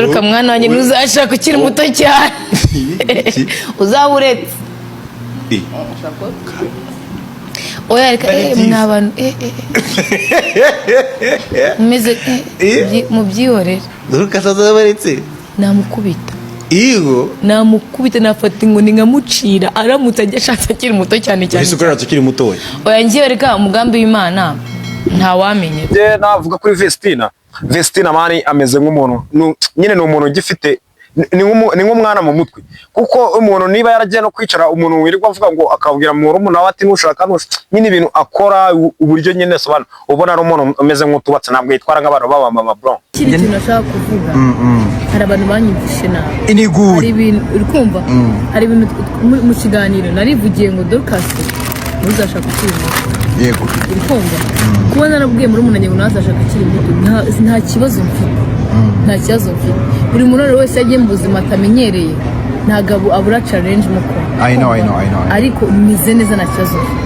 Reka mwana wanjye, ntuzashaka ukiri muto cyane, uzaba uretse. Oya reka, mwa bantu, mumeze mubyihorere. Dorcas azabaretse. Namukubita. Yego. Namukubita, nafata inkoni nkamucira aramutse ajya ashatse akiri muto cyane cyane. Ese ukorera ukiri mutoya? Oya, ngiye, reka, umugambi w'Imana ntawamenya. Njye navuga kuri Vestina. Vestina man ameze nk'umuntu nyine ni umuntu ugifite ni nk'umwana mu mutwe, kuko umuntu niba yaragiye no kwicara, umuntu wirirwa avuga ngo akabwira murumuna we ati nushaka nyine ibintu akora, uburyo nyine asobanura, ubona ari umuntu umeze nk'utubatse, ntabwo yitwara nk'abantu baba mama bro. Ikindi kintu nashaka kuvuga, hari abantu banyumvishe nabi. Hari Iniguri. ibintu uri kumva, hari ibintu mu kiganiro narivugiye ngo Dorcas ntuzashaka ukiri muto. Uri kumva, kuba narabwiye muri umuntu ngo ntazashaka akiri muto, nta kibazo mfite, nta kibazo mfite. Buri muntu wese yagiye mu buzima atamenyereye, ntabwo abura challenge muko. I know, I know, I know. Ariko meze neza, nta kibazo mfite.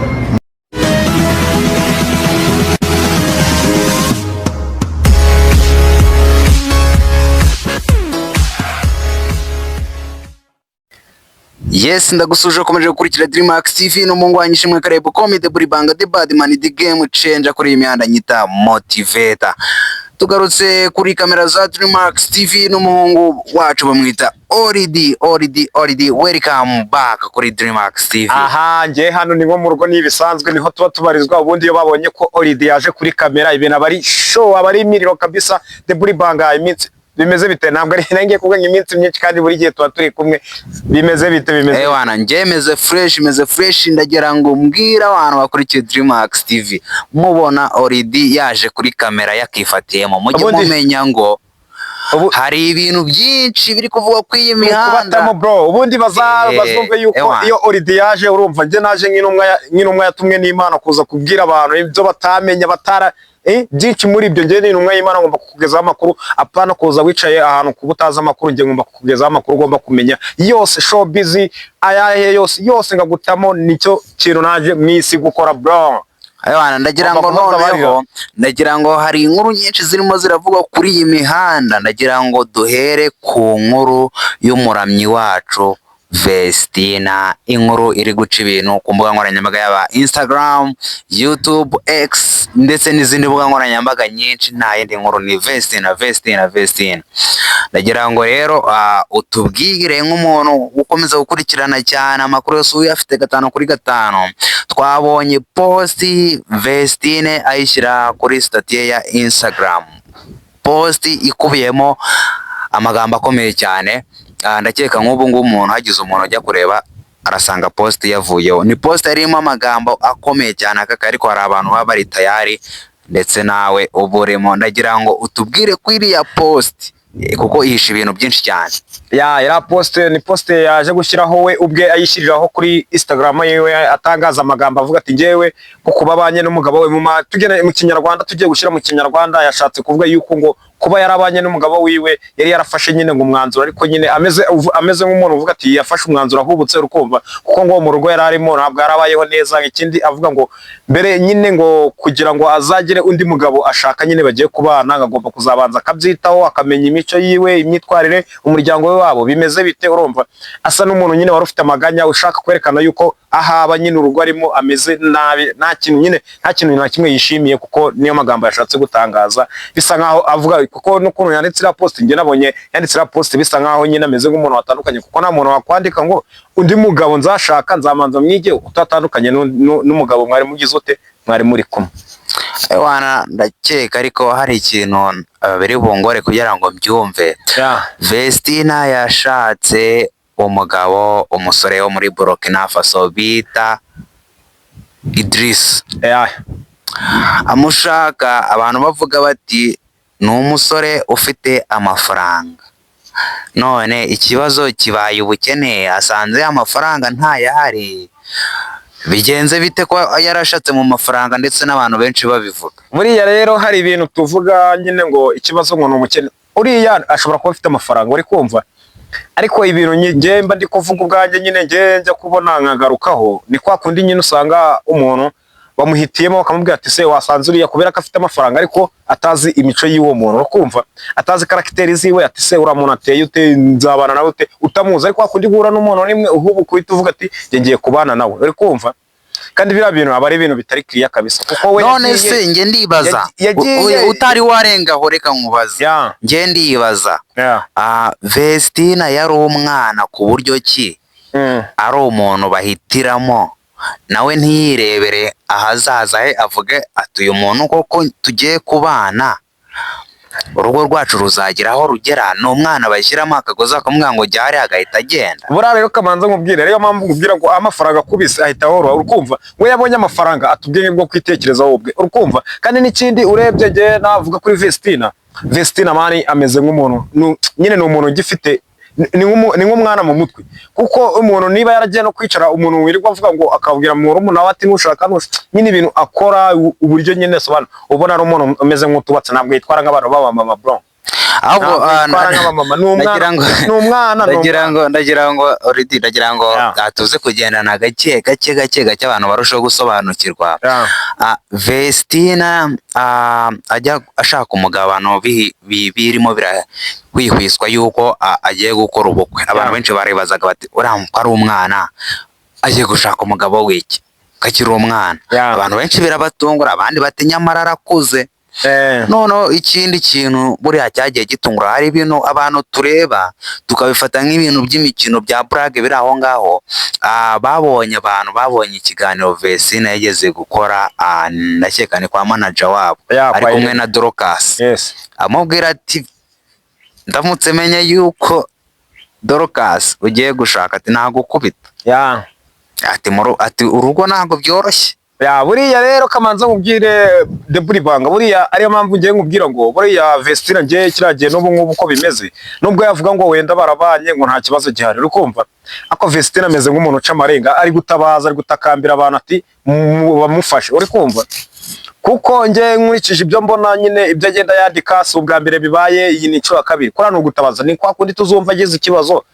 Yes, ndagusuje ukomeje gukurikira Dreamax TV n'umuhungu wanyu Ishimwe Karebo Comedy buri banga, the bad man, the game changer kuri iyi mihanda nyita motivator. Tugarutse kuri kamera za Dreamax TV n'umuhungu wacu bamwita Oridi Oridi Oridi. Welcome back kuri Dreamax TV. Aha njye hano ni nko mu rugo, ni ibisanzwe, niho tuba tubarizwa. Ubundi iyo babonye ko Oridi yaje kuri kamera, ibintu aba ari show, aba ari imiriro kabisa. The buri banga, iminsi bimeze bite? Ntabwo ari nangiye kuvuga ngo iminsi myinshi, kandi buri gihe tuba turi kumwe. Bimeze bite? Bimeze Eh wana, njye meze fresh, meze fresh. Ndagira ngo mbwira abantu bakurikiye Dreamax TV, mubona Oridi yaje kuri kamera yakifatiyemo, mujye mumenya ngo hari ibintu byinshi biri kuvugwa kuri iyi mihanda. Kubatamo bro, ubundi bazumve yuko ewana. iyo Oridi yaje, urumva njye naje nk'intumwa yatumwe n'Imana kuza kubwira abantu ibyo batamenya batara byinshi muri ibyo. Njye ni intumwa y'Imana, ngomba kukugezaho amakuru, apana kuza wicaye ahantu kuba utazi amakuru. Njye ngomba kukugezaho amakuru ugomba kumenya yose, showbiz ayahe yose yose ngagutamo. Nicyo kintu naje mu isi gukora, bro. Ewana, ndagira ngo Ugomba guhoza noneho ndagira ngo hari inkuru nyinshi zirimo ziravugwa kuri iyi mihanda. Ndagira ngo duhere ku nkuru y'umuramyi wacu Vestina, inkuru iri guca ibintu ku mbuga nkoranyambaga yaba Instagram, YouTube, X ndetse n'izindi mbuga nkoranyambaga nyinshi. Nta yindi nkuru, ni Vestina, Vestina, Vestina. Ndagira ngo rero utubwire nk'umuntu ukomeza gukurikirana cyane amakuru yose, uyafite gatanu kuri gatanu. Twabonye post Vestine ayishyira kuri status ye ya Instagram, post ikubiyemo amagambo akomeye cyane. Ndakeka nk'ubu ngubu umuntu hagize umuntu ujya kureba arasanga post yavuyeho. Ni post yarimo amagambo akomeye cyane akaka, ariko hari abantu baba bari tayari ndetse nawe uba urimo. Ndagira ngo utubwire kuri iriya post, kuko ihisha ibintu byinshi cyane. Ya, yari post, ni post yaje gushyiraho we ubwe, ayishyiriraho kuri Instagram yiwe, atangaza amagambo avuga ati njyewe ko kuba abanye n'umugabo we tugene mu Kinyarwanda, tugiye gushyira mu Kinyarwanda, yashatse kuvuga yuko ngo kuba yarabanye n'umugabo wiwe yari yarafashe nyine ngo umwanzuro, ariko nyine ameze nk'umuntu uvuga ati yafashe umwanzuro ahubutse, urukumva, kuko ngo mu rugo yari arimo ntabwo yarabayeho neza. Ikindi avuga ngo mbere nyine ngo kugira ngo azagire undi mugabo ashaka nyine bagiye kubana, ngo agomba kuzabanza akabyitaho, akamenya imico yiwe, imyitwarire, umuryango we wabo bimeze bite. Urumva asa n'umuntu nyine wari ufite amaganya, ushaka kwerekana yuko ahaba nyine urugo arimo ameze nabi, nta kintu nyine, nta kintu na kimwe yishimiye, kuko niyo magambo yashatse gutangaza. Bisa nkaho avuga, kuko n'ukuntu yanditse iriya post, njye nabonye yanditse iriya post bisa nkaho nyine ameze nk'umuntu watandukanye, kuko nta muntu wakwandika ngo undi mugabo nzashaka nzamanza mwige utatandukanye n'umugabo mwari mugize ute, mwari muri kumwe. Ewana, ndakeka ariko hari ikintu biri bungore kugira ngo mbyumve. Vestina yashatse umugabo, umusore wo muri Burkina Faso bita Idris. Amushaka abantu bavuga bati ni umusore ufite amafaranga. None ikibazo kibaye ubukene, asanze amafaranga ntayahari. Bigenze bite ko yarashatse mu mafaranga ndetse n'abantu benshi babivuga? Buriya rero hari ibintu tuvuga nyine ngo ikibazo ngo ni umukene. Uriya ashobora kuba afite amafaranga, uri kumva, ariko ibintu njye mba ndi kuvuga ubwanjye nyine, njye njya kubona nkagarukaho, ni kwa kundi nyine usanga umuntu Bamuhitiyemo, bakamubwira ati: "Se wasanze uriya," kubera ko afite amafaranga ariko atazi imico y'uwo muntu, urakumva, atazi caractère ziwe, ati: "Se uriya muntu ateye ute? Nzabana nawe ute?" Utamuzi. Ariko wakundi guhura n'umuntu rimwe, uhubu kuhita uvuga ati: "Njye ngiye kubana nawe," uri kumva? Kandi biriya bintu aba ari ibintu bitari kiriya kabisa, kuko we None yagiye se njye ndibaza, yagiye utari warengaho, reka nkubaze. Njye ndibaza, Vestina yari umwana ku buryo ki ari umuntu bahitiramo, nawe ntiyirebere ahazaza he, avuge ati: "Uyu muntu koko tugiye kubana, urugo rwacu ruzagira aho rugera"? Ni umwana bashyiramo akagozi akamubwira ngo jya hariya, agahita agenda? Buriya rero kamanza nkubwire, ariyo mpamvu nkubwira ngo amafaranga akubise ahita ahoroha, urukumva? We yabonye amafaranga, ata ubwenge bwo kwitekerezaho ubwe, urukumva? Kandi n'ikindi urebye, njye navuga kuri Vestina, Vestina man ameze nk'umuntu nyine ni umuntu ugifite ni nk'umwana mu mutwe, kuko umuntu niba yaragiye no kwicara, umuntu wirirwa avuga ngo akabwira murumuna we ati: "Nushaka nushaka," nyine ibintu akora, uburyo nyine asobanura, ubona ari umuntu umeze nk'utubatse. Ntabwo yitwara nk'abantu b'abamama, bro. Ahubwo Ntabwo yitwara nk'abamama, ni umwana, ndagira ngo ni umwana, ni ndagira umwana. ngo ndagira ngo already ndagira ngo tuze kugendana gake gake gake gake, abantu barushaho gusobanukirwa. Vestina ajya ashaka umugabano, birimo birahwihwiswa yuko agiye gukora ubukwe, abantu benshi baribazaga bati: "Uriya ko ari umwana, agiye gushaka umugabo w'iki ko akiri umwana?" Abantu benshi birabatungura, abandi bati: "Nyamara arakuze." Noneho ikindi kintu buriya cyagiye gitungura, hari ibintu abantu tureba tukabifata nk'ibintu by'imikino bya blague biri aho ngaho. Babonye abantu babonye ikiganiro Vestina yageze gukora, ndakeka ni kwa manager wabo, Ya, ari kwa kumwe Irene. na Dorcas, amubwira ati: "Ndamutse menye yuko Dorcas ugiye gushaka," ati, "nagukubita." Ati ati "urugo ntabwo byoroshye." Ya, buriya rero kamanza nkubwire deburi banga, buriya ariyo mpamvu ngiye nkubwira ngo buriya Vestina, ngiye kiriya gihe n'ubu ngubu uko bimeze, nubwo yavuga ngo wenda barabanye ngo nta kibazo gihari, uri kumva? Ako Vestina ameze nk'umuntu uca amarenga, ari gutabaza, ari gutakambira abantu ati bamufashe, uri kumva? Kuko nge nkurikije ibyo mbona nyine, ibyo agenda yandika, si ubwa mbere bibaye, iyi ni inshuro ya kabiri. Kuriya ni ugutabaza, ni kwa kundi tuzumva agize ikibazo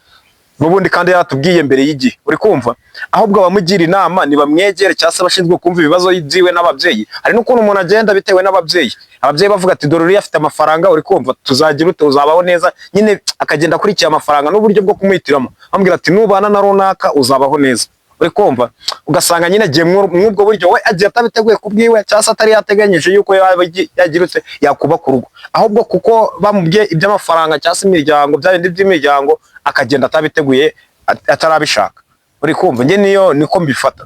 n'ubundi, kandi yaratubwiye mbere y'igihe, uri kumva? Ahubwo abamugira inama nibamwegere, cyangwa se abashinzwe kumva ibibazo byiwe n'ababyeyi. Hari n'ukuntu umuntu agenda bitewe n'ababyeyi, ababyeyi bavuga ati: "Dore uriya afite amafaranga," uri kumva, "tuzagira ute, uzabaho neza." Nyine akagenda akurikiye amafaranga n'uburyo bwo kumuhitiramo, bamubwira ati: "Nubana na runaka uzabaho neza," uri kumva? Ugasanga nyine agiye mw'ubwo buryo, we agiye atabiteguye ku bwiwe, cyangwa se atari yateganyije yuko yaba yagira ute, yakubaka urugo, ahubwo kuko bamubwiye iby'amafaranga cyangwa se imiryango, bya bindi by'imiryango, akagenda atabiteguye, atarabishaka, uri kumva? Njye niyo niko mbifata.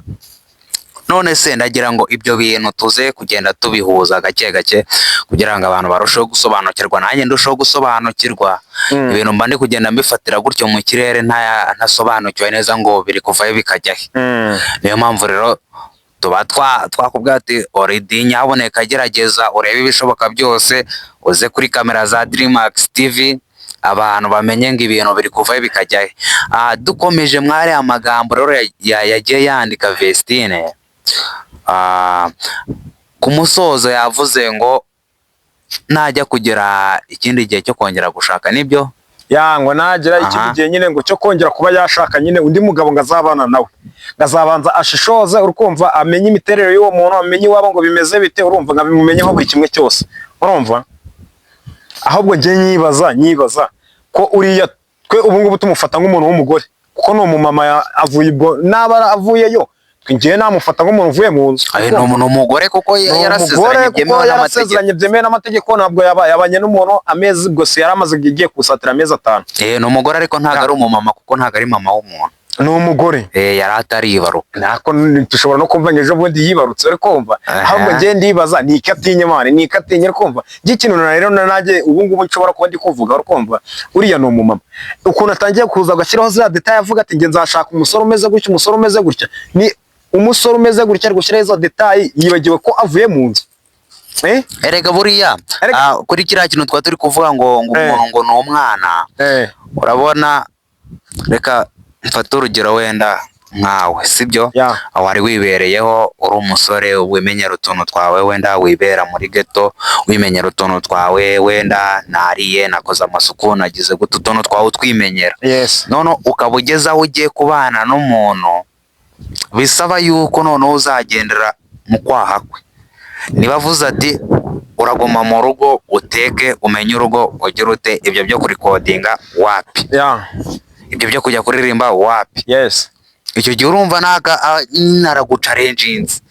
None se ndagira ngo ibyo bintu tuze kugenda tubihuza gake gake kugira ngo abantu barusheho gusobanukirwa, nanjye ndusheho gusobanukirwa. Ibintu mba ndi kugenda mbifatira gutyo mu kirere, ntasobanukiwe neza ngo biri kuvayo bikajya he. Niyo mpamvu rero tuba twakubwira ati: "Already, nyaboneka gerageza urebe ibishoboka byose, uze kuri kamera za Dreamax TV, abantu bamenye ngo ibintu biri kuvayo bikajya he." Dukomeje mwari amagambo rero yagiye yandika Vestine, ku musozo yavuze ngo najya kugera ikindi gihe cyo kongera gushaka, nibyo? Ya, ngo nagera ikindi gihe nyine ngo cyo kongera kuba yashaka nyine undi mugabo ngo azabana nawe, ngo azabanza ashishoze, urumva, amenye imiterere y'uwo muntu, amenye iwabo ngo bimeze bite, urumva, ngo abimumenyeho buri kimwe cyose, urumva? Ahubwo njye nyibaza ko uriya twe ubu ngubu tumufata nk'umuntu w'umugore, kuko ni umumama, avuye ubwo naba avuyeyo, twe njyewe namufata nk'umuntu uvuye mu nzu. Ayo, ni umugore kuko Ni umugore yarasezeranye kuko byemewe n'amategeko. Yarasezeranye byemewe n'amategeko, ntabwo yabanye n'umuntu amezi gusa, yari amaze igiye kusatira amezi 5. Ni umugore ariko ntabwo ari umumama, kuko ntabwo ari mama w'umuntu. Ni umugore. Yari ataribaruka. Nako dushobora no kumva ngo ejo bundi yibarutse, uri kumva? Ahubwo njye ndibaza ni iki atinya, man, ni iki atinya, uri kumva? Njye ikintu rero nanjye ubu ngubu nshobora kuba ndi kuvuga, uri kumva, uriya ni umumama, ukuntu atangiye kuza agashyiraho ziriya détails, avuga ati: "Njye nzashaka umusore umeze gutya, umusore umeze gutya," ni umusore umeze gutya, ari gushyiraho izo détails, yibagiwe ko avuye mu nzu, eh? Erega buriya kuri kiriya kintu twari turi kuvuga ngo umuntu ngo ni umwana, urabona, reka mfate urugero wenda nkawe, sibyo? Ya. Wari wibereyeho uri umusore wimenyera utuntu twawe, wenda wibera muri ghetto, wimenyera utuntu twawe, wenda nariye, nakoze amasuku, nagize gute, utuntu twawe utwimenyera. None ukaba ugeze aho ugiye kubana n'umuntu, bisaba yuko noneho uzagendera mu kwaha kwe. Niba avuze ati: "Uraguma mu rugo, uteke, umenye urugo, ugire ute," ibyo byo kurikodinga wapi, ibyo byo kujya kuririmba wapi. Icyo gihe urumva naka naraguchallenginze.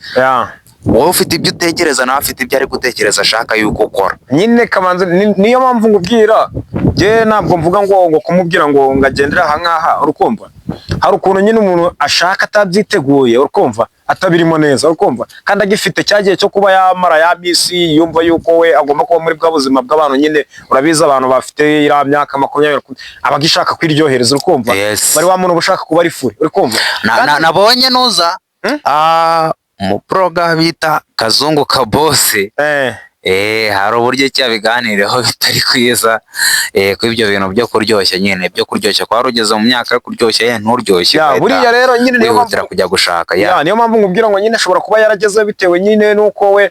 Wowe ufite ibyo utekereza, nawe afite ibyo ari gutekereza ashaka yuko ukora. Nyine kamanzi, niyo mpamvu ngubwira, njye ntabwo mvuga ngo kumubwira ngo agendere aha ngaha. Urukumva hari ukuntu nyine umuntu ashaka atabyiteguye, urukumva atabirimo neza, urukumva kandi agifite cya gihe cyo kuba yamara ya misi, yumva yuko we agomba kuba muri bwa buzima bw'abantu nyine. Urabizi, abantu bafite iriya myaka 20 aba agishaka kwiryohereza, urukumva bari wa muntu uba ushaka kuba ari free, urukumva. Nabonye nuza umuproga bita Kazungu Kabose. Hari uburyo ki abiganireho bitari kwiza, ko ibyo bintu byo kuryoshya nyine, byo kuryoshya, kwa ugeze mu myaka yo kuryoshya, ye nturyoshye, ugahita Buriya rero nyine niyo wihutira mpamvu kujya gushaka ya. Ya, niyo mpamvu nkubwira ngo nyine ashobora kuba yaragezeho bitewe nyine n'uko we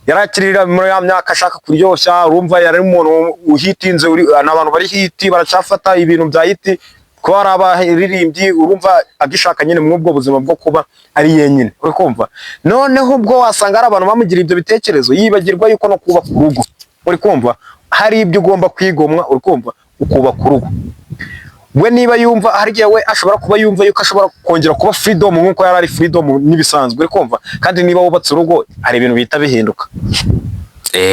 yarakirira muri ya myaka ashaka kuryoshya. Urumva yari umuntu uhitinze, n'abantu bari hit baracyafata ibintu bya hit, kuba ari abaririmbyi. Urumva agishaka nyine muri ubwo buzima bwo kuba ari yenyine, uri kumva. Noneho ubwo wasanga hari abantu bamugira ibyo bitekerezo, yibagirwa yuko no kubaka urugo, uri kumva, hari ibyo ugomba kwigomwa, uri kumva, ukubaka urugo. We niba yumva hari igihe we ashobora kuba yumva yuko ashobora kongera kuba freedom nk'uko yari ari freedom n'ibisanzwe, uri kumva. Kandi niba wubatse urugo, hari ibintu bihita bihinduka.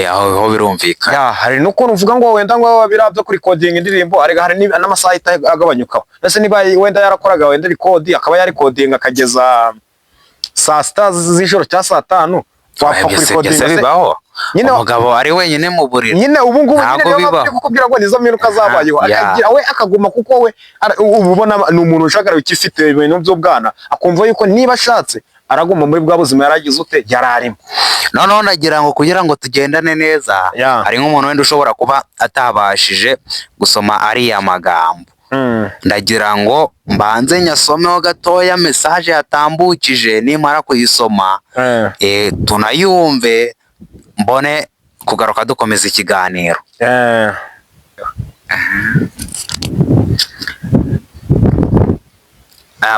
Aho ho birumvikana. Ya, hari n'ukuntu uvuga ngo wenda ngo biriya byo kurikodinga indirimbo, hari n'amasaha ahita agabanyukaho. Mbese niba wenda yarakoraga wenda record, akaba yarikodinga akageza saa 6 z'ijoro cyangwa saa 5, wapfa kurikodinga Byose se? Bibaho. Nyine Umugabo ari wenyine mu buriri? Nyine ubu ngubu nyine Ntabwo niyo mpamvu bibaho. ndi kukubwira ngo nizo mpinduka zabayeho. Akagira we akaguma, kuko we uba ubona ni umuntu ushagaraye, ukifite ibintu by'ubwana, akumva yuko niba ashatse araguma muri bwa buzima yaragize ute, yari arimo. Noneho nagira ngo, kugira ngo tugendane neza, hari nk'umuntu wenda ushobora kuba atabashije gusoma ariya magambo, ndagira ngo mbanze nyasomeho gatoya message yatambukije. Nimara kuyisoma, tunayumve, mbone kugaruka dukomeza ikiganiro.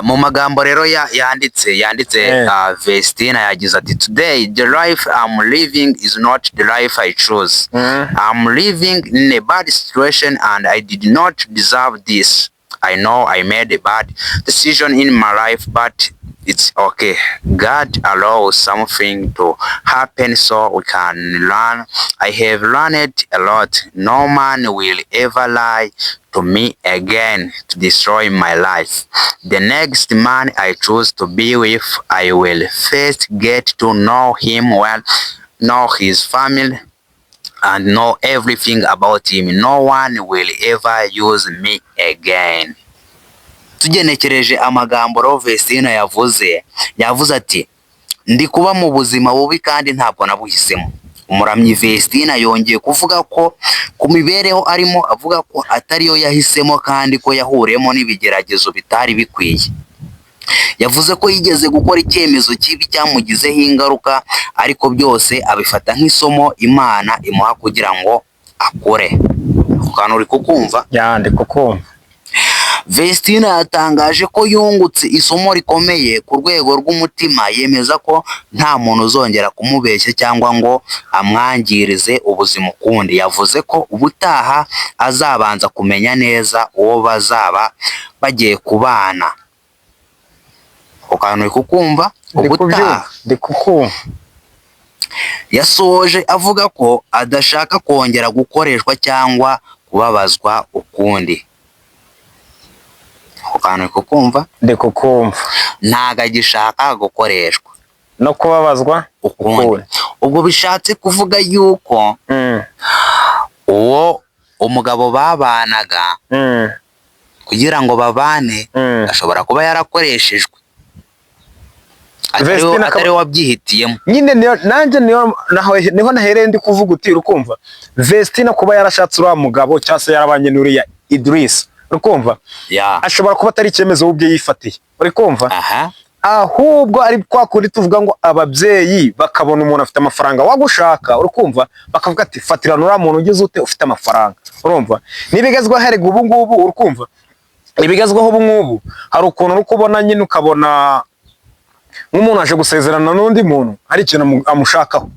Mu magambo rero yanditse, Vestina yagize ati: "Today the life I'm living is not the life I chose. I'm living in a bad situation and I did not deserve this. I know I made a bad decision in my life, but it's okay. God allows something to happen so we can learn. I have learned a lot. No man will ever lie to me again to destroy my life. The next man I choose to be with, I will first get to know him well, know his family, and know everything about him. No one will ever use me again." Tugenekereje amagambo rero Vestina yavuze, yavuze ati: "Ndi kuba mu buzima bubi kandi ntabwo nabuhisemo." Umuramyi Vestina yongeye kuvuga ko ku mibereho arimo, avuga ko atariyo yahisemo kandi ko yahuriyemo n'ibigeragezo bitari bikwiye. Yavuze ko yigeze gukora icyemezo kibi cyamugizeho ingaruka, ariko byose abifata nk'isomo Imana imuha kugira ngo akure. Ako kantu uri kukumva? Ya, ndi kukumva. Vestina yatangaje ko yungutse isomo rikomeye ku rwego rw'umutima, yemeza ko nta muntu uzongera kumubeshya cyangwa ngo amwangirize ubuzima ukundi. Yavuze ko ubutaha azabanza kumenya neza uwo bazaba bagiye kubana. Ako kantu uri kukumva? Ndi Ubutaha. kubyumva, ndi kukumva. Yasoje avuga ko adashaka kongera gukoreshwa cyangwa kubabazwa ukundi. Ako kantu uri kukumva? Ndi kukumva. Ntago agishaka gukoreshwa no kubabazwa ukundi. Ukundi. Ubwo bishatse kuvuga yuko uwo umugabo babanaga, kugira ngo babane, ashobora kuba yarakoreshejwe, Vestina atari we wabyihitiyemo. Nyine nanjye niyo niho nahereye ndi kuvuga uti, urukumva, Vestina kuba yarashatse uriya mugabo cyangwa se yarabanye n'uriya Idris, urukumva, ashobora kuba atari icyemezo we ubwe yifatiye, uri kumva, ahubwo ari kwa kundi tuvuga ngo ababyeyi bakabona umuntu afite amafaranga wagushaka, urukumva, bakavuga ati: "Fatirana uriya muntu ugize ute, ufite amafaranga." Urumva n'ibigezweho herega ubu ngubu, urukumva, ibigezweho ubu ngubu, hari ukuntu uri kubona nyine ukabona Nk'umuntu aje gusezerana n'undi muntu hari ikintu amushakaho.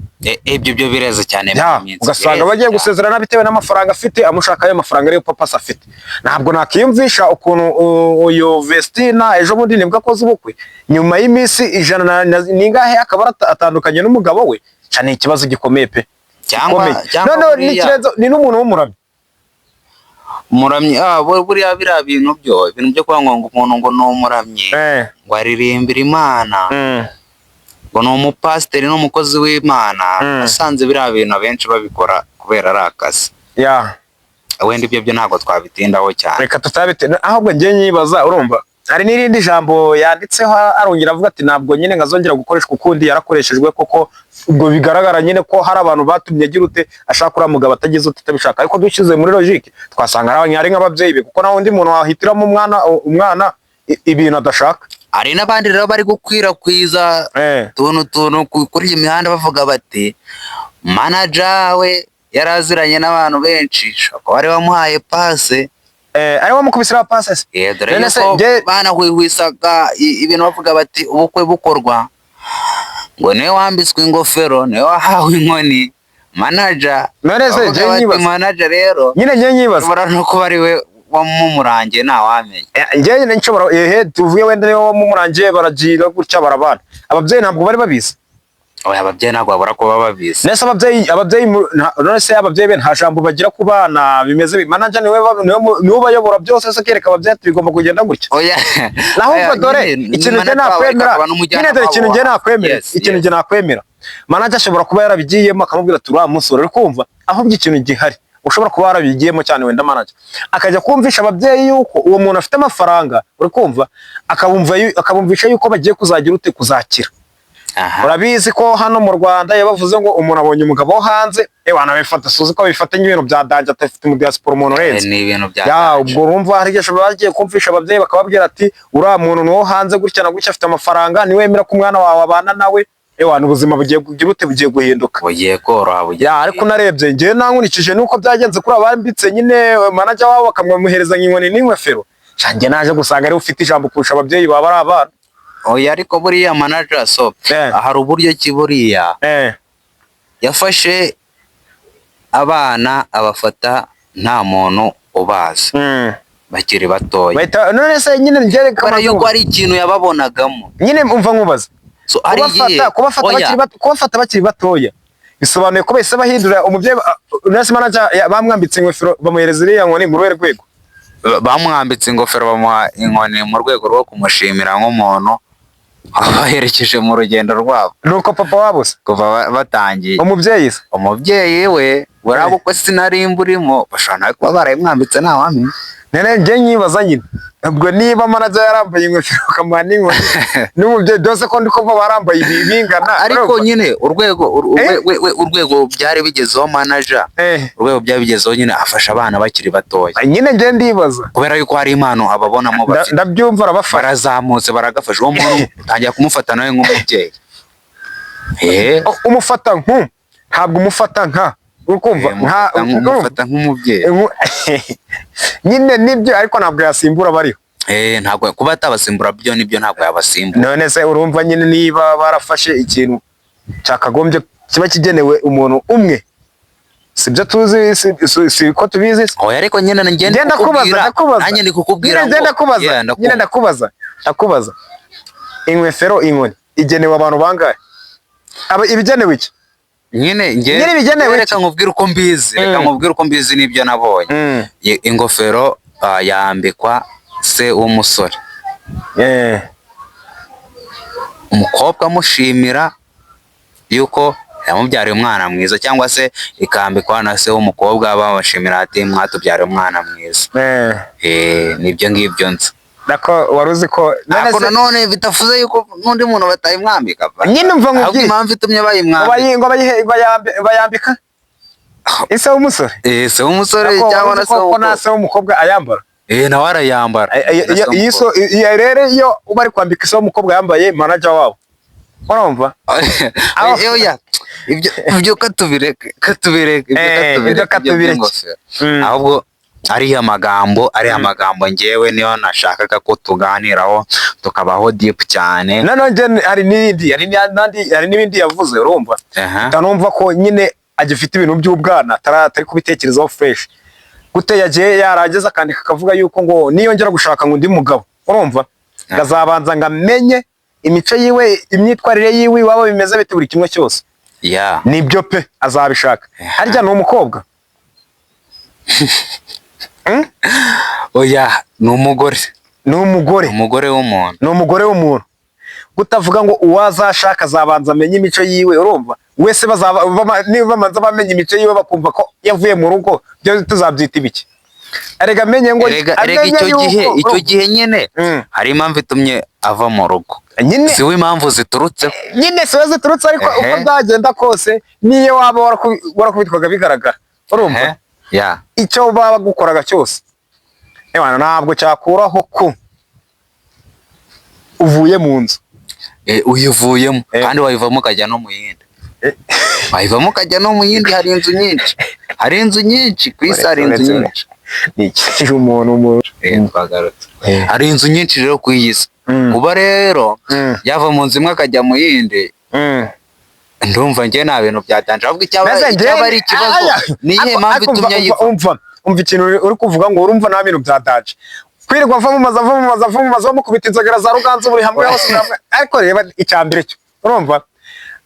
Ibyo byo bireze cyane muri Ya, iyi minsi, ugasanga bireze bagiye cyane. gusezerana bitewe n'amafaranga afite, amushaka ayo mafaranga ariyo papa se afite. Ntabwo nakiyumvisha ukuntu uyu Vestina ejo bundi nibwo akoze ubukwe, nyuma y'iminsi 100 n'ingahe akaba atandukanye n'umugabo we. Cyane ikibazo gikomeye pe. Cyangwa Gikomeye. cyangwa Noneho buriya n'ikirenzo ni n'umuntu w'umuramyi. Umuramyi, buriya biriya bintu byo, ibintu byo kuvuga ngo umuntu ngo ni umuramyi, ngo aririmbira Imana, ngo ni umupasiteri n'umukozi w'Imana, asanze biriya bintu abenshi babikora kubera ari akazi. Wenda ibyo byo ntabwo twabitindaho cyane. Reka tutabite. Ahubwo njye nyibaza, urumva hari n'irindi jambo yanditseho, arongera avuga ati ntabwo nyine ngazongera gukoreshwa ukundi, yarakoreshejwe koko. Ubwo bigaragara nyine ko hari abantu batumye agira ute, ashaka uriya mugabo atagize ute, atabishaka. Ariko dushyize muri logique twasanga ari nk'ababyeyi be, kuko nta wundi muntu wahitiramo umwana ibintu adashaka. Hari n'abandi rero bari gukwirakwiza utuntu kuri iyi mihanda, bavuga bati manager we yaraziranye n'abantu benshi, ashobora kuba ari wamuhaye passe. Ari wamukubise iriya passe se? Dore None se yuko banahwihwisaga ibintu bavuga bati ubukwe bukorwa ngo niwe wambitswe ingofero, niwe wahawe inkoni, manager. None se Bavuga njye bati nyibaza. manager rero Nyine njye nyibaza. ashobora no kuba ari we wamumurangiye, ntawamenya. Njye nyine nshobora, ehe, tuvuge wenda niwe wamumurangiye, baragira gutya barabana, ababyeyi ntabwo bari babizi? Oya, ababyeyi ntabwo babura kuba babizi. Nese ababyeyi none se ababyeyi be nta jambo bagira ku bana? Bimeze manager niwe niwe ubayobora byose se, kereka ababyeyi ati bigomba kugenda gutya? Oya. Naho Oya, ubwo dore nyine ni ikintu njye manager wawe, nakwemera akaba n'umujyanama nyine, dore ikintu njye wabo. nakwemera, ikintu njye nakwemera, manager ashobora kuba yarabigiyemo akamubwira ati uriya musore, uri kumva. Ahubwo ikintu gihari ushobora kuba warabigiyemo cyane, wenda manager akajya kumvisha ababyeyi yuko uwo muntu afite amafaranga, uri kumva, akabumvisha yuko bagiye kuzagira ute, kuzakira. Urabizi ko hano mu Rwanda iyo bavuze ngo umuntu abonye umugabo wo hanze, ewa anabifata, suzi ko babifata nk'ibintu bya danger, atafite mu diaspora umuntu urenze. Ni ibintu bya Ya, danger. ubwo urumva hari igihe bagiye kumvisha ababyeyi bakababwira ati uriya muntu ni uwo hanze gutya na gutya, afite amafaranga, niwemera ko umwana wawe abana nawe, ewa ubuzima bugiye kugira ute, bugiye guhinduka. Bugiye koroha, bugiye. Ya, ariko unarebye njyewe nankurikije nuko byagenze kuri abambitse nyine manager wabo bakamwohereza inkoni n'ingofero, njye naje gusanga ariwe ufite ijambo kurusha ababyeyi baba ari abana. Oya, ariko buriya manager so hari uburyo ki buriya yafashe abana abafata nta muntu ubazi, bakiri batoya. Bahita none se nyine njye Kubera yuko hari ikintu yababonagamo. Nyine umva nkubaza. So hari igihe Kubafata oya, bakiri bato, kubafata bakiri batoya bisobanuye ko bahise bahindura umubyeyi. Nurse manager bamwambitse ingofero bamuhereza iriya nkoni mu ruhe rwego? Bamwambitse ingofero bamuha inkoni mu rwego rwo kumushimira nk'umuntu wabaherekeje mu rugendo rwabo. Nuko papa wabo se? Kuva batangiye. Umubyeyi se? Umubyeyi we buriya bukwe sinarimba urimo, bashobora nawe kuba barayimwambitse, ntawamenya. Nene njye nyibaza nyine, ubwo niba manager yarambaye ingofero bakamuha n'inkoni n'umubyeyi byose, ko ndi kumva barambaye ibi bingana. Ariko Urumva? nyine urwego urwego byari bigezeho manager, urwego byari bigezeho nyine afasha abana bakiri batoya. Nyine njye ndibaza. Kubera yuko hari impano ababonamo bafite. Ndabyumva, arabafasha. Barazamutse baragafasha, uwo muntu utangira kumufata nawe nk'umubyeyi. Umufata nku, ntabwo umufata nka, uri kumva, nka Umufata nk'umubyeyi. Nyine nibyo, ariko ntabwo yasimbura abariho. Ntabwo kuba atabasimbura byo nibyo, ntabwo yabasimbura. None se urumva nyine niba barafashe ikintu cyakagombye kiba kigenewe umuntu umwe, sibyo tuzi, si ko tubizi se? Oya, ariko nyine njye ndi Ngenda kubaza. kukubwira, Ndakubaza. nanjye ndi kukubwira Nyine ngenda ngo kubaza. Yeah, Nyine ndakumva. ndakubaza, ingofero, inkoni igenewe abantu bangahe? Aba ibigenewe iki? Nyine njye Nyine ibigenewe reka iki? nkubwire uko mbizi, reka nkubwire uko mbizi n'ibyo nabonye. Ingofero yambikwa se w'umusore, umukobwa amushimira yuko yamubyariye umwana mwiza, cyangwa se ikambikwa na se w'umukobwa bamushimira ati mwatubyariye umwana mwiza. Nibyo ngibyo nzi. Nako wari uzi ko none Ariko se nanone bitavuze yuko n'undi muntu batayimwambika ba. Nyine umva Ahubwo nkubwire. impamvu itumye Ngo bayimwambika bayambika ise w'umusore. Se w'umusore Nako cyangwa wari na uzi se ko na w'umukobwa. se w'umukobwa ayambara? Nawe arayambara. Na se Iyo w'umukobwa. iyo rero iyo bari kwambika ise w'umukobwa yambaye manager wabo, urumva? Oya, ibyo katubireke, katubireke, ibyo Ibyo katubireke, ibyo katubireke. by'ingofero. Mm. Ahubwo Ariya magambo ngewe niyo nashakaga ko tuganiraho, tukabaho deep cyane. Noneho njye hari n'ibindi, hari n'ibindi yavuze, urumva? Utanumva ko nyine agifite ibintu by'ubwana, atari kubitekerezaho fresh. Gute yagiye yarangiza akandika akavuga yuko ngo niyongera gushaka ngo undi mugabo, urumva, ngazabanza ngo amenye imico yiwe, imyitwarire yiwe, iwabo bimeze bite, buri kimwe cyose. Nibyo pe, azabishaka. Harya ni umukobwa? Oya, ni umugore. Ni umugore. Umugore w'umuntu. Ni umugore w'umuntu. Kutavuga ngo uwazashaka azabanza amenye imico yiwe, urumva wese bazaba niba bamanza bamenya imico yiwe, bakumva ko yavuye mu rugo, byo tuzabyita ibiki? Erega amenye ngo Erega amenye icyo gihe, yuko- icyo gihe nyine hari impamvu itumye ava mu rugo. Nyine. Si we impamvu ziturutseho. Nyine si we ziturutse, ariko uko byagenda kose, niyo waba warakubitwaga bigaragara, urumva, Ehe. Ya. icyo baba bagukoraga cyose, ewana, ntabwo cyakuraho ko uvuye mu nzu. Uyivuyemo kandi wayivamo ukajya no mu yindi. Wayivamo ukajya no mu yindi, hari inzu nyinshi. Hari inzu nyinshi ku isi, hari inzu nyinshi. Ni iki umuntu Twagarutse. Hari inzu nyinshi rero ku iyi si. Kuba rero yava mu nzu imwe akajya mu yindi, ndumva njye nta bintu byatanje, ahubwo icyaba Mbese icyaba ari ikibazo, aya, ni iyihe mpamvu ariko itumye umva, ayiva? Umva ikintu uri kuvuga ngo urumva nta bintu bya danger kwirirwa ava mu mazu, ava mu mazu, ava mu mazu, bamukubita inzogera za Ruganzu buri hamwe hose, buri hamwe. Ariko reba icya mbere cyo, urumva,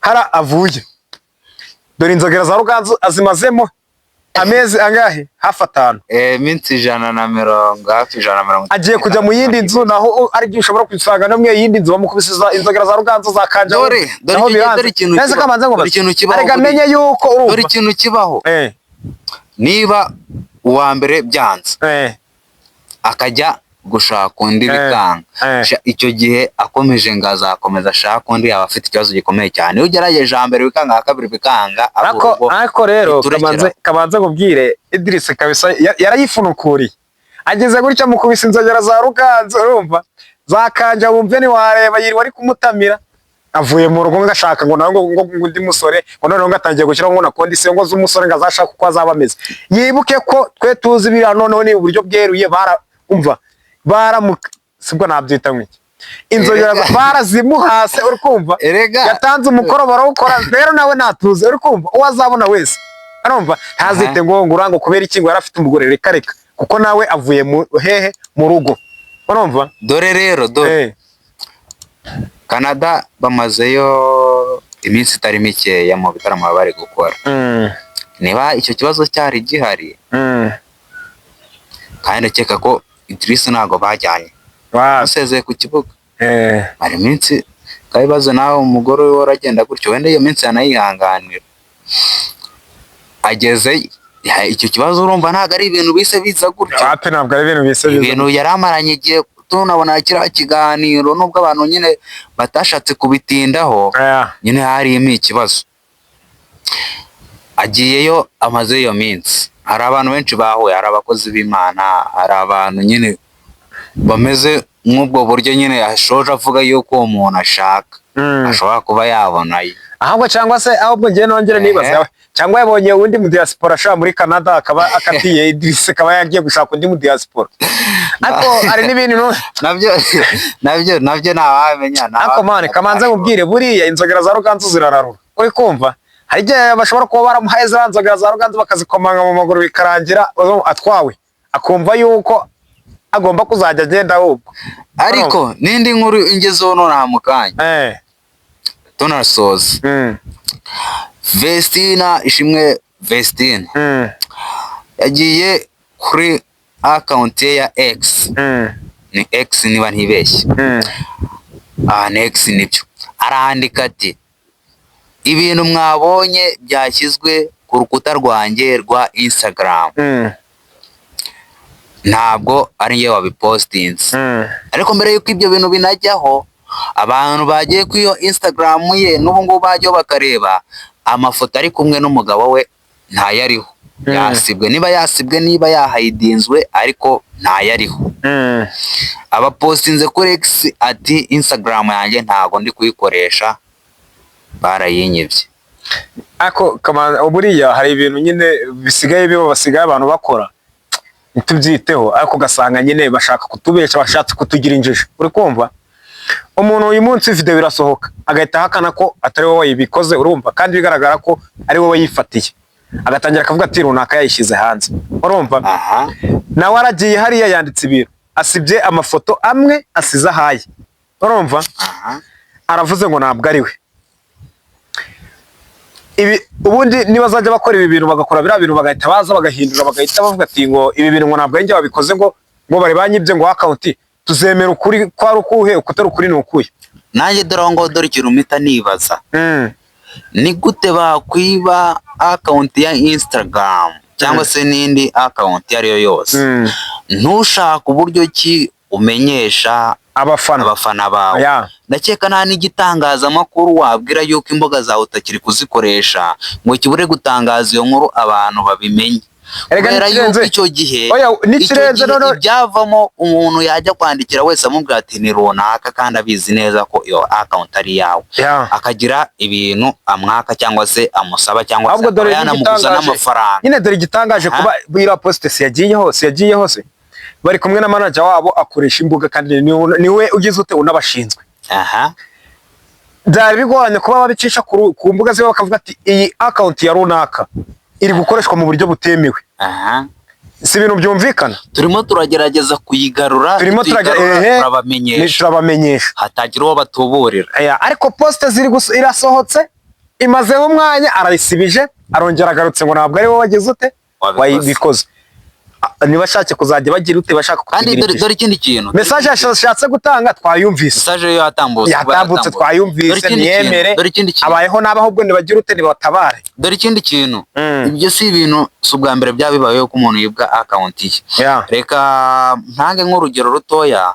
hara avuye, dore inzogera za Ruganzu azimazemo amezi angahe? Hafi 5. Iminsi 120, hafi 130. Agiye kujya mu yindi nzu, naho ari byo ushobora gusanga no mu yindi nzu bamukubise inzogera za Ruganzu za Kanja. Dore naho icyo gihe, biranze. dore ikintu Nese kibaho. kamanze ngo Dore ikintu kibaho. arega amenye yuko, urumva, Dore ikintu kibaho. Niba uwa mbere byanze, akajya gushaka undi, bikanga. Icyo gihe akomeje ngo azakomeza ashake undi, yaba afite ikibazo gikomeye cyane. Iyo ugerageje mbere bikanga, aha kabiri bikanga, aba Ariko urugo ariko rero uhita urekera. Kamanze nkubwire, Idris kabisa yarayifunukuriye, ageze gutya mukubise inzogera za Ruganzu, urumva, za Kanja, wumve ntiwareba yirirwa ari kumutamira. Avuye mu rugo ngashaka ngo nawe ngo undi musore, ngo noneho ngatangiye gushyiraho ngo na condition ngo z'umusore ngo azashaka uko azaba ameze. Yibuke ko twe tuzi biriya, noneho ni uburyo bweruye, bara umva baramu, sibwo nabyita nk'iki, inzogera barazimuhase, uri kumva? Erega Yatanze umukoro barawukora. Rero nawe natuze, uri kumva, uwo azabona wese, arumva, ntazite ngo urango kubera iki, ngo yari afite umugore. Reka reka, kuko nawe avuye mu hehe? Mu rugo, urumva? Dore rero, dore Canada bamazeyo iminsi itari mikeya mu bitaramo baba bari gukora. Niba icyo kibazo cyari gihari, kandi ndakeka ko Idris ntabwo bajyanye, basezeye ku kibuga, hari iminsi kabibazo, nawe umugore we waragenda gutyo, wenda iyo minsi yanayihanganira. Ageze icyo kibazo, urumva ntabwo ari ibintu bise biza gutyo. Wapi, ntabwo ari ibintu bise biza. Ibintu yari amaranye igihe, tunabona kiriya kiganiro, nubwo abantu nyine batashatse kubitindaho, nyine harimo ikibazo. Agiyeyo, amaze iyo minsi, hari abantu benshi bahuye, hari abakozi b'Imana, hari abantu nyine bameze nk'ubwo buryo nyine yashoje avuga yuko uwo muntu ashaka ashobora kuba yabonayo. Ahubwo cyangwa se ahubwo ngiye nongere nibaza, cyangwa yabonye undi mu diaspora ashaka muri Canada, akaba akatiye Idris, akaba yagiye gushaka undi mu diaspora. Ariko hari n'ibindi Nabyo ntawamenya. Ariko man, kamanze nkubwire, buriya inzogera za Ruganzu zirararura, uri kumva? Hari igihe bashobora kuba baramuhaye ziriya nzogera za Ruganzu, bakazikomanga mu maguru, bikarangira atwawe, akumva yuko agomba kuzajya agenda ahubwo. Ariko n'indi nkuru ingezeho nonaha mu kanya, tunasoza, Vestina Ishimwe, Vestina yagiye kuri account ye ya X, ni X niba ntibeshye, ni X nibyo, arandika ati: "Ibintu mwabonye byashyizwe ku rukuta rwanjye rwa Instagram ntabwo ari njye wabipostinze." Ariko mbere y'uko ibyo bintu binajyaho, abantu bagiye kuri iyo Instagram ye n'ubu ngubu bajyaho bakareba amafoto ari kumwe n'umugabo we, ntayariho. Yasibwe, niba yasibwe, niba yahayidinzwe, ariko ntayariho. Abapostinze kuri X ati: "Instagram yanjye ntabwo ndi kuyikoresha, barayinyibye." Ako buriya hari ibintu nyine bisigaye biba, basigaye abantu bakora. Ntitubyiteho, ariko ugasanga nyine bashaka kutubeshya, bashatse kutugira injiji. Uri kumva umuntu uyu munsi video irasohoka, agahita ahakana ko atari wowe wayibikoze, urumva, kandi bigaragara ko ari wowe yifatiye, agatangira akavuga ati runaka yayishyize hanze, urumva. Nawe aragiye hariya yanditse ibintu, asibye amafoto amwe, asize ahaye, urumva. Aravuze ngo ntabwo ari we. Ibi ubundi niba bazajya bakora ibi bintu, bagakora biriya bintu, bagahita baza bagahindura, bagahita bavuga ati ngo ibi bintu ngo ntabwo ari njye wabikoze, ngo bari banyibye ngo account, tuzemera ukuri ko ari ukuhe, ukutari ukuri ni ukuhe? Nanjye dore aho ngaho, dore ikintu mpita nibaza: ni gute bakwiba account ya Instagram cyangwa se n'indi account iyo ari yo yose, ntushake uburyo ki umenyesha abafana abafana bawe? Ndakeka nta n'igitangazamakuru wabwira yuko imbuga zawe utakiri kuzikoresha ngo kibure gutangaza iyo nkuru, abantu babimenye. Erega Kubera yuko n'ikirenze- icyo gihe Oya, icyo n'ikirenze gihe ibyavamo, umuntu yajya kwandikira wese amubwira ati ni runaka, kandi abizi neza ko iyo account ari iyawe, akagira ibintu amwaka cyangwa se amusaba cyangwa se Ahubwo dore akaba yanamuguza n'igitangaje. n'amafaranga. Nyine dore igitangaje, kuba iriya post si yagiye hose, yagiye hose bari kumwe na manager wabo akoresha imbuga, kandi niwe ugize ute unabashinzwe. Byari bigoranye kuba babicisha ku mbuga ziba bakavuga ati iyi account ya runaka iri gukoreshwa mu buryo butemewe. Si ibintu byumvikana? Turimo turagerageza kuyigarura. Turimo Nituyigarura, ehe, turabamenyesha. Turabamenyesha. Hatagira uwo batuburira. Aya, ariko post ziri irasohotse, imazeho umwanya, arayisibije, arongera agarutse ngo ntabwo ari wowe wagize ute wabikoze. Wabikoze. Ntibashake kuzajya bagira ute, bashaka Kandi kutugira dore injiji. Dore ikindi kintu. Message yashatse gutanga twayumvise. Message yo yatambutse. Yatambutse, Dore twayumvise. ikindi kintu, Niyemere dore ikindi kintu. abayeho nabi, ahubwo ntibagira ute, nibatabare. Dore ikindi kintu. Ibyo si ibintu, si ubwa mbere byaba bibayeho ko umuntu yibwa account ye. Reka ntange nk'urugero rutoya,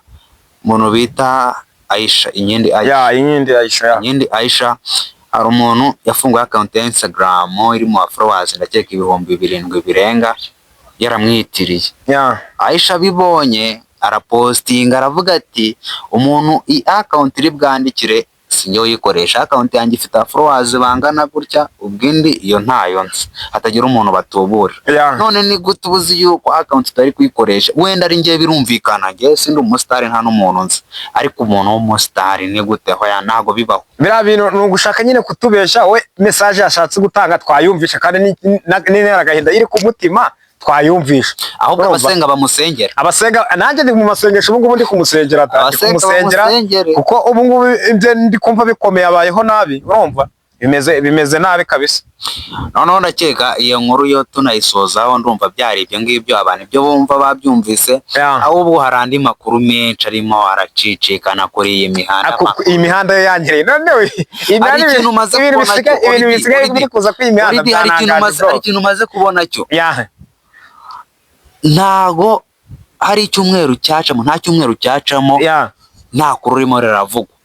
umuntu bita Aisha Inkindi Aisha. Ya, Inkindi Aisha, ya. Inkindi Aisha, hari umuntu yafunguye account ya Instagram irimo followers ndakeka 7000 birenga, yaramwitiriye. Aisha abibonye arapostinga, aravuga ati umuntu iyi account iri bwandikire sinjye uyikoresha, account yanjye ifite followers bangana gutya, ubwindi iyo ntayo nzi, hatagira umuntu batubura. None ni gute ubuzi yuko account utari kuyikoresha? Wenda ari njye birumvikana, njye sindi umusitari, nta n'umuntu nzi, ariko umuntu w'umusitari ni gute? Hoya, ntago bibaho. Biriya bintu ni ugushaka nyine kutubesha. We message yashatse gutanga twayumvisha, kandi n'intera agahinda iri ku mutima twayumvisha. Ahubwo Urumva? abasenga bamusengera. Abasenga, nanjye ndi mu masengesho ubu ngubu, ndi kumusengera, ndi Abasenga kumusengera bamusengere. kuko ubu ngubu ibyo ndi kumva bikomeye, abayeho nabi, urumva bimeze nabi kabisa. Noneho ndakeka iyo nkuru yo tunayisozaho, ndumva byari ibyo ngibyo, abantu ibyo bumva babyumvise. Ahubwo hari andi makuru menshi arimo aracicikana kuri iyi mihanda. Ako, iyi mihanda yo yangiriye noneho iyi Hari mihanda, ikintu umaze ibintu kubona bisigaye cyo, ibintu Oridi, bisigaye Oridi, biri kuza kuri iyi mihanda Oridi, hari ikintu byanangaje, umaze bro. Hari ikintu umaze kubona cyo. Ntago hari icyumweru cyacamo, nta cyumweru cyacamo nta kuru rurimo riravugwa.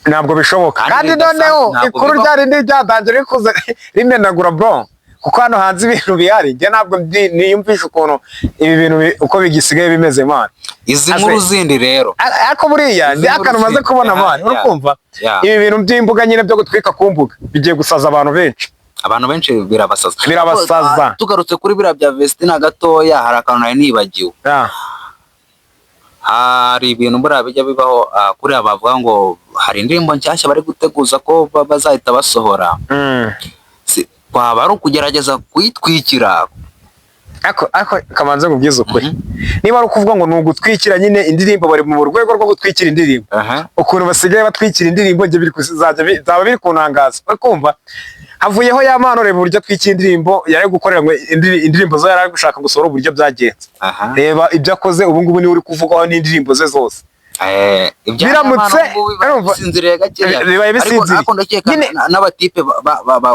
Ntabwo bishoboka. Kandi Kandi bidasanzwe, noneho ntabwo ikuru bibaho. rya rindi ryatangiye riri kuza rimenagura, bro, kuko hano hanze ibintu bihari, njye ntabwo niyumvisha ukuntu ibi bintu uko bigisigaye bimeze, man. Izi nkuru zindi rero Ariko buriya Izi ndi nkuru akantu maze zindi, kubona, man, uri kumva ibi bintu by'imbuga nyine byo gutwika ku mbuga bigiye gusaza abantu benshi. Abantu benshi birabasaza. Birabasaza. Ah, tugarutse kuri biriya bya Vestina gatoya, hari akantu nari nibagiwe. Hari ibintu buriya bijya bibaho, kuriya bavuga ngo hari indirimbo nshyashya bari guteguza ko bazahita basohora. Kwaba ari ukugerageza kuyitwikira? Ariko kamanze nkubwize ukuri, niba ari ukuvuga ngo ni ugutwikira nyine indirimbo, bari mu rwego rwo gutwikira indirimbo, ukuntu basigaye batwikira indirimbo njye biri kuzajya byaba biri kuntangaza. Uri kumva havuyeho ya mpano, reba uburyo atwikira indirimbo yari gukorera ngo indirimbo zo yari ari gushaka gusohora, uburyo byagenze. Reba ibyo akoze ubu ngubu, niwe uri kuvugwaho n'indirimbo ze zose. Ibya Biramutse- Nyamara ubu bibaye urumva- bisinziriye gakeya. Bibaye bisinziriye. Ariko ndakeka n'abatipe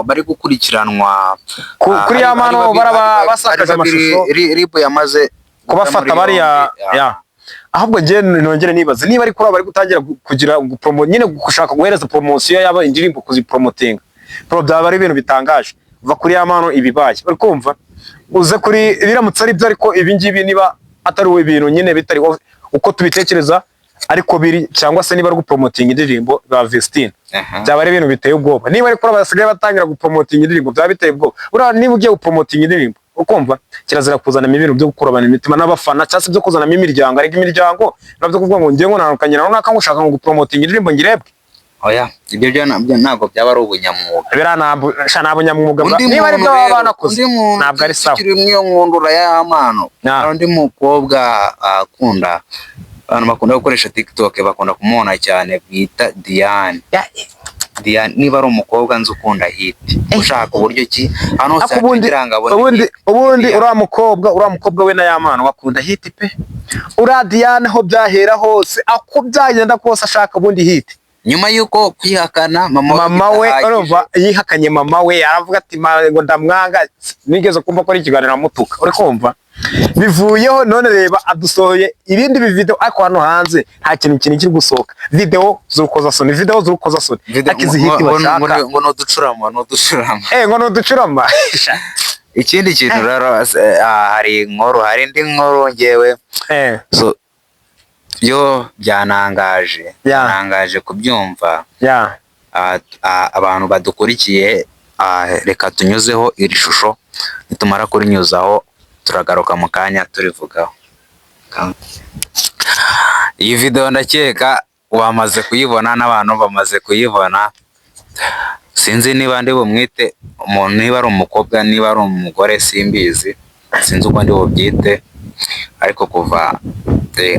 bari gukurikiranwa Kuri ya hari mpano babiri- baraba hari basakaje babiri amashusho. RIB yamaze Kubafata guta muri bariya. yombi. Ya, ahubwo njye nongere nibaze niba ari kuri abo bari gutangira kugira gupromo nyine, gushaka guhereza promosiyo yaba indirimbo, kuzipromotinga, bro, byaba ari ibintu bitangaje. Va kuri ya mpano ibibaye, uri kumva uze kuri biramutse ari byo, ariko ibi ngibi niba atari ibintu nyine bitari uko tubitekereza ariko biri, cyangwa se niba ari gupromotinga indirimbo ba Vestine, byaba ari ibintu biteye ubwoba. Niba ari kuri abo basigaye batangira gupromotinga indirimbo, byaba biteye ubwoba. Buriya niba ugiye gupromotinga indirimbo Ukumva kirazira kuzanamo ibintu byo gukurabana imitima n'abafana, cyangwa se byo kuzanamo imiryango. Ariko imiryango nabyo kuvuga ngo ngiye ngo nandukanye na runaka, ngo ushaka ngo gupromotinga indirimbo ngirebwe. Oya, ibyo byo nabyo ntabwo byaba ari ubunyamwuga. Biriya ntabwo, sha, nta bunyamwuga Undi niba ari muntu byo baba rero, banakoze, undi muntu ntabwo ari sawa. Tukiri muri iyo nkundura y'amano, hari undi mukobwa akunda, abantu bakunda gukoresha TikTok bakunda kumubona cyane, bita Diane. Diane niba ari umukobwa nzi ukunda hit, ushaka uburyo ki hano hose Ariko ubundi kugira ngo abone ubundi hit. ubundi Diane. Uriya mukobwa we na Yamano bakunda hit pe. Uriya Diane, aho byahera hose, ako byagenda kose, ashaka ubundi hit. Nyuma y'uko kwihakana mama we Mama we bidahagije. Urumva yihakanye mama we, aravuga ati: "Ma, ngo ndamwanga." Nigeze kumva ko ari ikiganiro amutuka, uri kumva bivuyeho. None reba adusohoye ibindi bivideo, ariko hano hanze nta kintu kiri gusohoka, video z'urukozasoni, video z'urukozasoni. Video- Ariko izi hit bashaka ngo ni uducurama, ni uducurama. Ngo ni uducurama. Ikindi kintu rero, hari inkuru, hari indi nkuru ngewe so byo byanangaje, byanangaje kubyumva. Abantu badukurikiye, reka tunyuzeho iri shusho, nitumara kurinyuzaho turagaruka mu kanya turivugaho. Iyi video ndakeka wamaze kuyibona n'abantu bamaze kuyibona. Sinzi niba ndi bumwite umuntu, niba ari umukobwa, niba ari umugore, simbizi, sinzi uko ndi bubyite, ariko kuva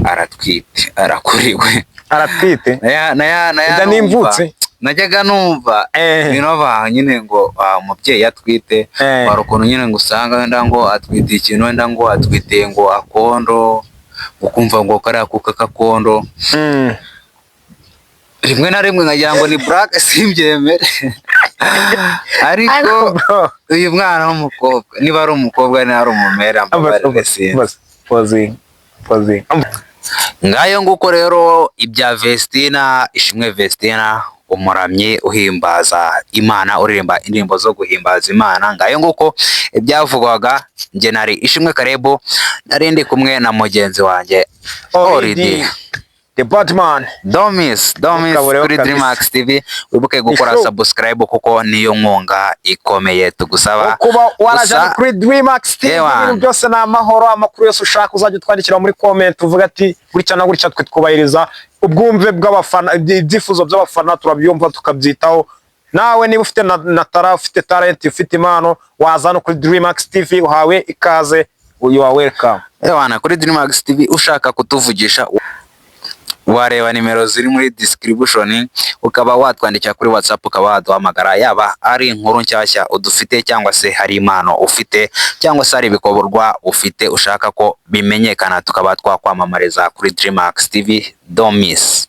aratwite, arakuriwe. Aratwite. Naya Inda n'imvutsi. Najyaga numva bino nyine ngo umubyeyi atwite, hari ukuntu nyine ngo usanga wenda ngo atwite ikintu, wenda ngo atwite ngo akondo, ukumva ngo kariya kuka kakondo. Rimwe na rimwe nkagira ngo ni blague, simbyemere, ariko Bro, uyu mwana w'umukobwa, niba ari umukobwa, niba ari umumere, ambabarire, sinzi. Posing, posing. Ngayo nguko rero ibya Vestina, Ishimwe Vestina, umuramyi uhimbaza Imana, uririmba indirimbo zo guhimbaza Imana. Ngayo nguko ibyavugwaga. Njye nari Ishimwe Karebo, nari ndi kumwe na mugenzi wanjye Oridi. The Batman. Domis, Domis Kabureho kuri kabisa. Dreamax TV. Wibuke gukora Ishow. subscribe kuko niyo nkunga ikomeye tugusaba. Kuba waraje Gusa- kuri Dreamax TV, Ewana. ibintu byose ni amahoro. Amakuru yose ushaka uzajya utwandikira muri comment, uvuga ati gutya na gutya. Twe twubahiriza ubwumve bw'abafana, ibyifuzo by'abafana turabyumva tukabyitaho. Nawe niba ufite na tara, ufite talent, ufite impano, waza hano kuri Dreamax TV, uhawe ikaze, you are welcome. Ewana, kuri Dreamax TV ushaka kutuvugisha wareba nimero ziri muri description, ukaba watwandikira kuri WhatsApp, ukaba waduhamagara, yaba ari inkuru nshyashya udufite, cyangwa se hari impano ufite, cyangwa se hari ibikorwa ufite ushaka ko bimenyekana, tukaba twakwamamariza kuri Dreamax TV. Don't miss.